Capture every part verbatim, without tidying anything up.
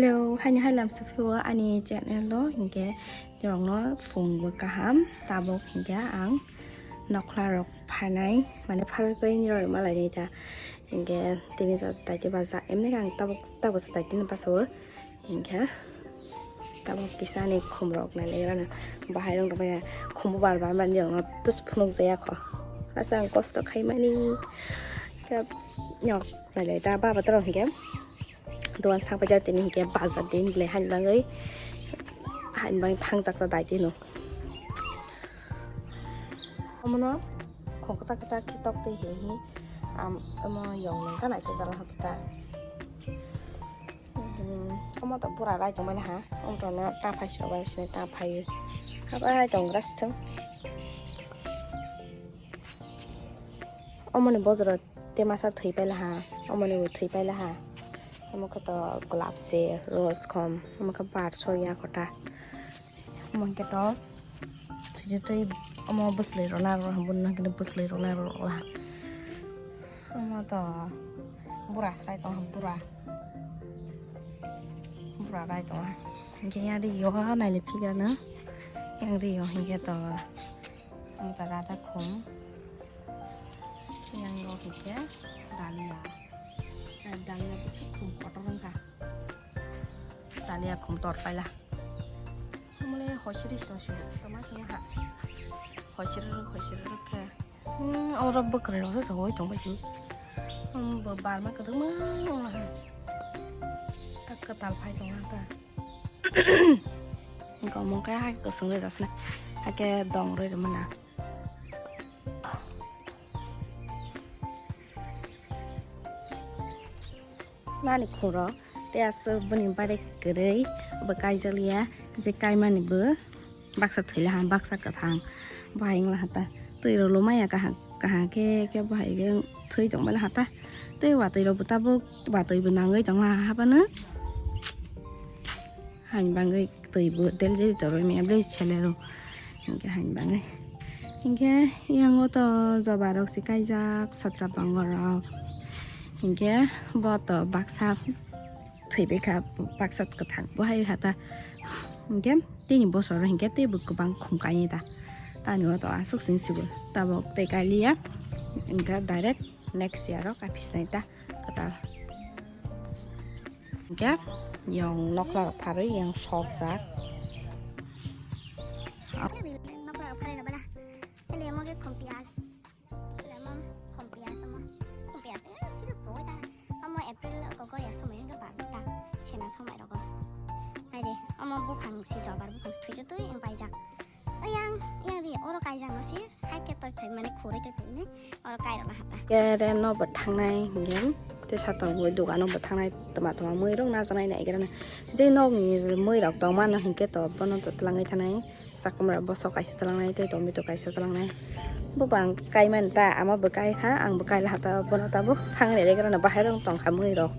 Hello, haini hai lam sufio ani channel lo, hinkhe norokno phung bo kaham, tabuk hinkhe ang nokla rok pharnai, mane pharwi pai nirok malai nai ta, hinkhe tini to daiti baja, emni ang tabuk, tabuk sa daiti ni basa o, hinkhe tabuk kisa ni khum rok nai lai rana, bahai rok rok baya khum bo bar bar mani rok no tus phunuk jaya kho, asa ang kosto khai mani, khe nok nai lai ta baba to rok hinkhe. Dogan sak paijak tini hinkhe bazar din belai haini bagwi, haini bagwi thangjak ta daiti no. Omono khong kwchak kwchak khe tok twi hi hi, am, omo yong nung ta naikhe jala hapta. Hmm, omo to pura rai tongmani ha, omo to no ta phai sro bai sini ta phai. Haba hai tong gra sithung. Omoni bojoro te masa thwi paila ha, omoni bo thwi paila ha. Omo khe to golap se, rose khom, omo khe bar soi ya kota. Omo khe to thwi twi omo bwslai rok na rw, bwslai rok na rw la. Omo to bura sai tong ha, bura. Bura rai tong ha. Hinkhe yang ri yo ha nai le phik rana. Yang ri yo hinkhe to. Ang ta rada khum. Yang rok hinkhe dalia. Eh, dalia bisi khum kotor wngkha. Dalia khum tor paila. Mole hoisiri sino sino. Tama sino ha. Hoisiri rok, hoisiri rok khe. Hmm, oro bwkrwi rok se hoi tong bai si. Hmm, bo barma kwdwkma wngkha. Ta kwtal phai tong ha ta. Gomong khe hai kwswng bai rosna. Hakhe dong rwi rwmana. Nani khoro tei aswk bini bare kwrwi bo kaijakliya, je kaimani bo baksa thwila ha, baksa kwthang bo hai wngla ha ta. Twi rw lwmaya kaham kaham khe khe bo hai khe thwi tongbaila ha ta. Tei watwi rok bo tabuk watwi bo nangwi tongla ha hapano. Haini bagwi twi bo del del torwi maya bwlai sele rw hinkhe haini bagwi. Hinkhe yango to joba rok se kaijak satra bangor rok. Hinkhe bo to baksa thwi bai kha, baksa kwthang bo hai ha ta. Hinkhe tini bosor hinkhe tei bo kwbang khum kainwi ta. Tani o to aswk sing sibul tabok tei kailiya. Hinkhe direct next year o kaiphi sinai ta. Kwtal. Hinkhe yang nokla rok pharwi yang sokjak. Nokla rok pharwi rwbaina. Ele omo khe khum piyas. Ele omo khum piyas omo. Khum piyas. Eh, sini boi ta. Omo April kok ya somoi hinkhe bar ta. Sena somoi rogo. Hai de, omo buphang si jobar buphang si thwi twi ang paijak. Yang, yang di, oro kaijak no si, hai ke toi thoi mane khurui toi thoi ne, oro kai rok na hata. Kere no bo thangnai hinkhe, te sato bo dogano bo thangnai, toma toma mui rok na janai nai kere na. Je nok ni mui rok tong mano hinkhe to bono to twlangwi thanai, sakomra bosok kaisa twlangnai, tei tomato kaisa twlangnai. Bo bang kai man ta, ama bo kai ha, ang bo kai la hata, bono ta bo thangni le kere na bahai rok tong kha mui rok.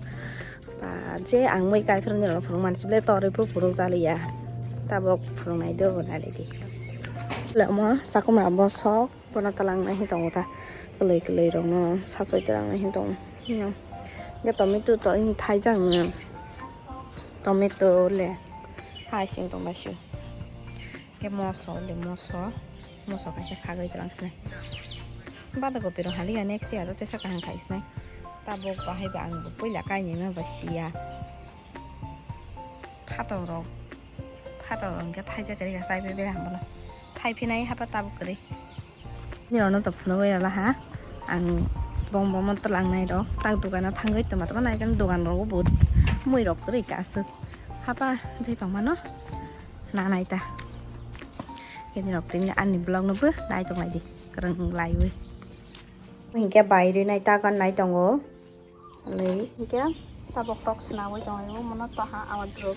Ba, je ang mui kaiphuru ni rok phuru mansi ble torwi phu phuru jaliya. Tabok phuru nai do nai di. Le mo sakum rok bosok bono talang nai hi tongo ta. Kwlwi kwlwi rok no sachoi talang nai hi tongo. Hwnkhe tomato to ini thaijak no. Tomato le hai sing tong bai si. Khe moso le moso, moso kaisa khagwi twlang sinai. Bada kopi rok haliya next year o tesa kaham khai sinai. Tabok bahai ba ang bo puila kainwi ma ba siya. Phatok rok, phatok rok hwnkhe thaijak rega chaiwi bera hambono. Thai phinai hapa tabok kwrwi. Nirok no to phunugwi rwla ha. Ang bom bom twlang nai rok. Tak dogano thangwi toma toma nai khe dogan rogo bo mui rok kwrwi ka aswk. Hapa je tongmano. Nanai ta. Kini rok tini ani vlog no bo nai tong lai di. Kwrwng lai wi. Hinkhe bai ri nai ta gan nai tongo. Lei hinkhe tabok tok sina wi tongo. Mono to ha awa drop.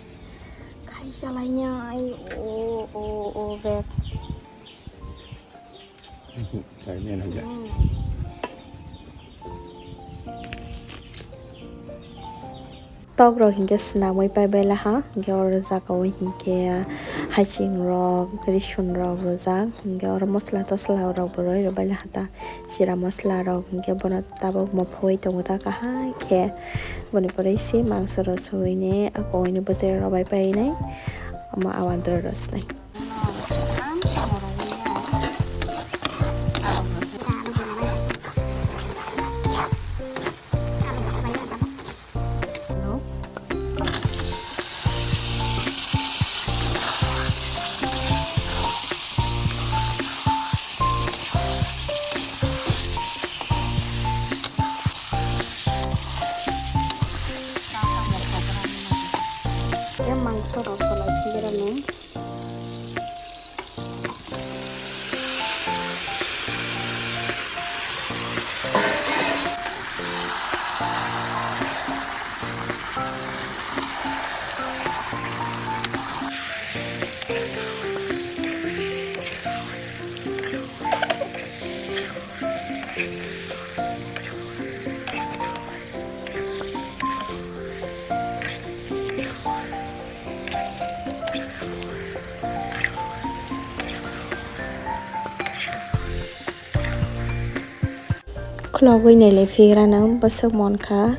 Khai salai nai. O, o, o, bag. Khai nai nai ya. Hmm. Tok rok hinkhe swnamwi pai bai laha, hinkhe oro jagao hinkhe haiching rok, risun rok rwjak, hinkhe oro mosla tosla rok bo rwi rwbai laha ta, jira mosla rok hinkhe bono tabuk mophui tongo ta kahai khe, boni pore se mangso rok suwini akogwi ni bwtwi rok rwbai painai, omo awan doro rw swnai. Khe mangso rok salai khe berani. Khulogwi nailai phigrano bwswk mankha,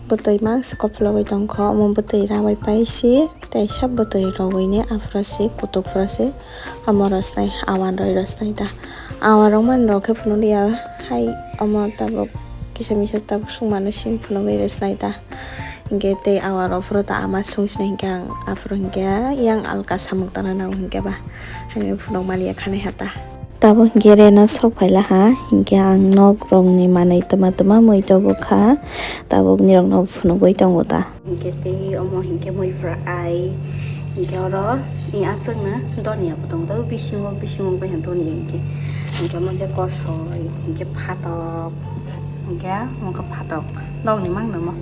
bwtwi mangsa koplogwi tongkha, omo bwtwi rabai paisi, teisa bwtwi rogwini aphuru se kutuk phuru se omo rosnai, awan roi rosnai da. Awan rok mani rok khe phunukya hai, omo tabuk kisa misa tabuk sungmano simi phunugwi rosnai da. Hinkhe tei awa rok phuru ta ama sung sinai hinkhe ang aphuru hinkhe yang alka samung tana nango hinkhe ba haino phunuk maliya khanai hata. Tabuk hinkhe reno sok phaila ha hinkhe ang nok rokni manwi twma twma mui tabuk kha tabuk nirokno phunugwi tongo ta. Hinkhe tei omo hinkhe mui phra ai hinkhe oro ni aswkno donia bo tongo tabuk bisingo bisingo bai donia hinkhe hinkhe omo khe kosoi hinkhe phatok hinkhe omo khe phatok nokni mangno omo.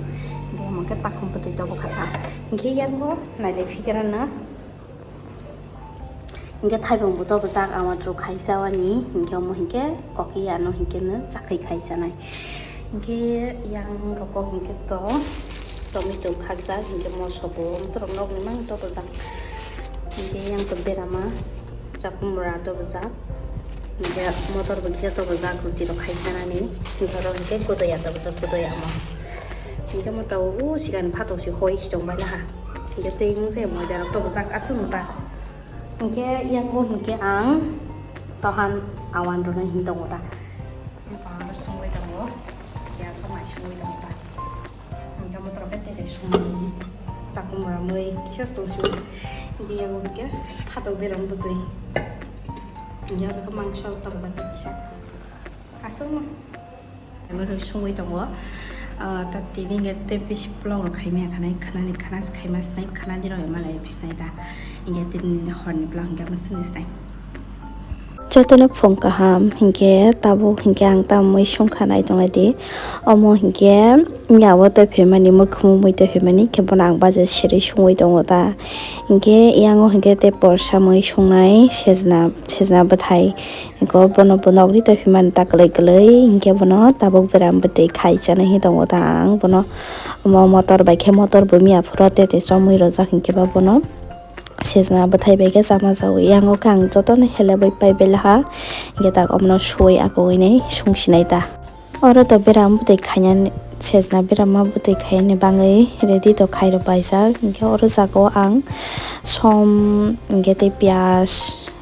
Hinkhe omo khe takhum bwtwi tabuk kha ta. Hinkhe yango nailai phikirano. Hinkhe thaibong bo tobojak ama rok khaisa ani. Hinkhe omo hinkhe kokiya ano hinkhe no chakhwi khaisanai. Hinkhe yang roko hinkhe to tomato khakjak hinkhe moso bo motorok nokni mang tobojak. Hinkhe yang to berama. Chakumra tobojak, hinkhe motor bo kisa tobojak, roti rok khai sanani, hinkhe oro hinkhe godoya tobojak, godoya omo. Hinkhe omo tabuk o sikani phatok se hoi se tongbai laha. Hinkhe tei wngse moida rok tobojak aswk wngkha. Hinkhe yango hinkhe ang tohan awan rwna hin tongo ta. Aro songwi tongo, ya khe mai songwi tongo ta. Hinkhe motor khe tei tei songmani chakhum ramwi kisa se tongsi. Hinkhe yago hinkhe phatok berang bwtwi. Hinkhe abo khe mangso tabuk kisa. Aswkno. Abo rwi songwi tongo. Ah, ta tini hinkhe tei bisi vlog rok khaimaya khanai, khanani khana se khaima sinai, khanani rok ema lai phi sinai da. Hinkhe tini horni vlog hinkhe amo sini sinai. Jotono phung kaham hinkhe tabuk hinkhe ang tamo mui songkha nai tonglai di. Omo hinkhe yago tei phaimani mui khumui mui tei phaimani hinkhe bono ang baja siri songwi tongo ta. Hinkhe yango hinkhe tei porsa mui songnai sejna, sejna bwthai. Hinkhe bono bo nokni tei phaimani ta kwlwi kwlwi hinkhe bono tabuk beram bwtwi khai chanai hi tongo ta ang bono. Omo motor bai khe motor bo miya phuru tei tei chomwi rojak hinkhe ba bono. Sejna bwthai bai khe chama jawi. Yango khe ang jotono helebwi pai belaha. Hinkhe tak omono suwi akogwi nai sung sinai ta. Oro to beram bwtwi khainani, sejna berama bwtwi khainani bagwi ready to khai rw paijak. Hinkhe oro jaga o ang som hinkhe tei piyaj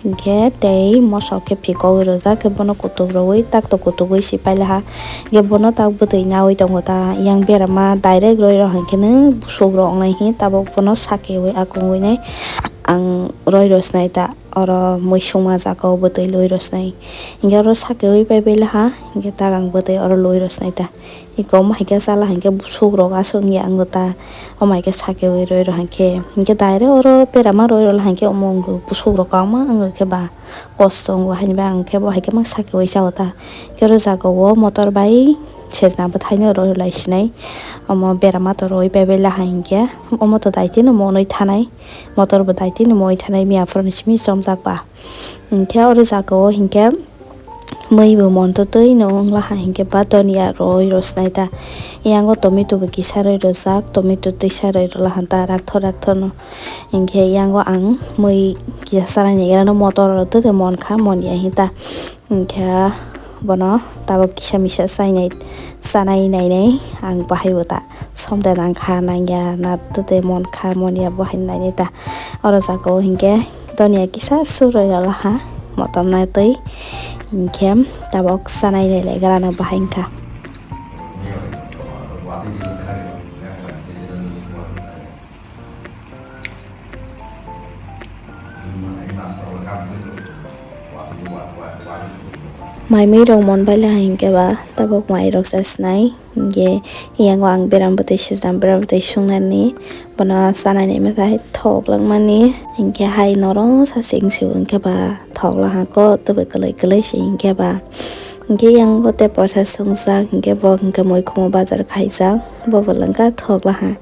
hinkhe tei moso khe phikogwi rwjak khe bono kutuk rwui tak to kutugwi si pai laha. Hinkhe bono tak bwtwi naui tongo ta. Yang berama direct roi rw hinkhe no busuk rw wngnai hi tabuk bono sakiui akungui nai ang roi rw sinai ta. Oro mui sungma jaga o bwtwi lui rw sinai. Hinkhe oro sakiui pai pai laha hinkhe tak ang bwtwi oro lui rw sinai ta. Iko omo hai khe chala hinkhe busuk rok aswk wngya ang ta. Omo hai khe sakiui roi rw hinkhe. Hinkhe direct oro berama roi rw hinkhe omo wngkha busuk rok kwbangma wngkha khe ba kosto wngo haini bai ang khe bo hai khe ma sakiui sa o ta. Hinkhe oro jaga o motor bai sejna bwthai no roi rw lai sinai. Omo berama to roi pai bai laha hinkhe omo to daitino monoi thanai. Motor bo daitino monoi thanai miya phuru ni simi chomjak ba. Hinkhe oro jaga o hinkhe Mui bo mon to twi no wng laha hinkhe ba toni ya roi rosnai ta. Yango tomato bo kisa roi rojak, tomato twisa roi rwlaha ta rakthor rakthor no. Hinkhe yango ang mui kisa chanai ni era no motor rw twi twi mon kha, mon ya hin ta. Hinkhe bono tabok kisa misa chainai, chanai nainai ang bahai bo ta. Somde nang kha nang ya na twi twi mon kha, mon ya bo hai nainai ta. Oro jaga o hinkhe toni ya kisa suroi rwlaha motom na twi. Hinkhe tabok chanai nai lai gra no bahai wngkha. Mai mui rok mon bai laha hinkhe ba tabok mai rok sa sinai. Hinkhe yango ang beram bwtwi sijam, beram bwtwi sungnani bono chanai nai masa hai thok langmani. Hinkhe hai norok sa sing sio hinkhe ba thok laha kok tei kwlwi kwlwi se hinkhe ba. Hinkhe yango tei porsa sungjak hinkhe bo hinkhe mui khumu bazar khaijak, bo bo langkha thok laha.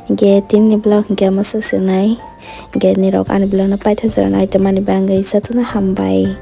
Hinkhe tinini vlog hinkhe masa sinai. Hinkhe nirok ani vlog no paithago nai tongmani bagwi jotono hambai.